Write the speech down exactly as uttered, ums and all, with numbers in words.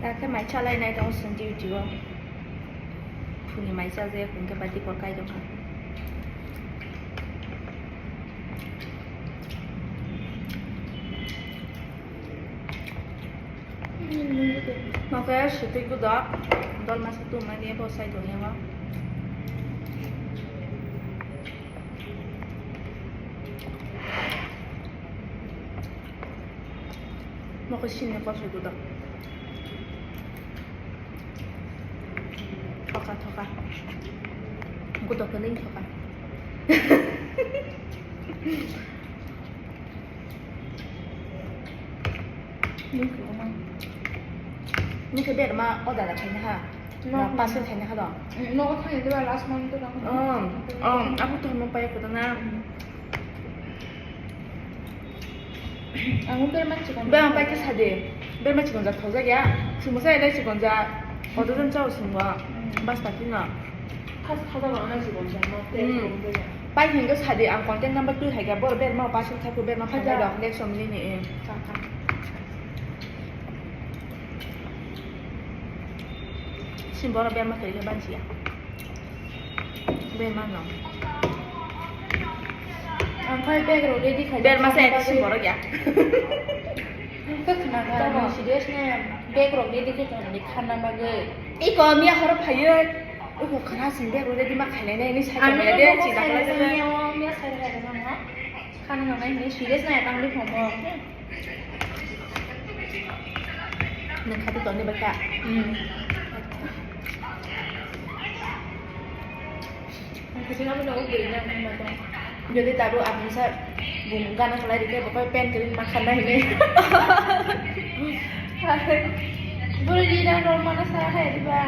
Dakhe mai chalai nai tongo chwng duty o. Phuni mai chajak hwnkhe bati kok kai tongkha. Nokhe swtwi gudok, dol masa tumani bo sai tongya o. Nokhe sini kosoi gudok. Thoka, thoka. Gudok kwlwng thoka. Nini khe berma order khaina ha? No, no. Parcel khaina ha do? Mm, no, khaina diba last month to. Um, um, abo to mo pai ko na. Mm. Ang berma chikon. Berma pai khe sadi. Berma chikon jak thok jak ya. Sumo sai dai chikon jak. Auto jon chao sumo. Mm. Bas pati no. Khas khas ba na chikon jak no. Mm. Pai hingo sadi ang contact number tu hai ga bor berma parcel khai ko berma phai da. Next om ni ni. Cha cha. Sim boro berma khe banchi ya. Berma no. Ang khai bag rok ready khai. Berma se sim boro ya. Ang khai khna ga. Tamo. Serious ne bag rok ready khai tong ni khanna bagwi. Iko miya horo phaiyo. Iko khana sim bag rok ready ma khainai nai ni sai. Ang de chi da kala. Miya sai khai na. Khana nai ni serious na tang di phomo. Nang khati toni baka. Hmm. Ang khati nang no ugri na nang ma tong. Jadi taru abang sa bung gana kalai dike bapak pen kering makan na ini. Buru di na normal sa hai di ba.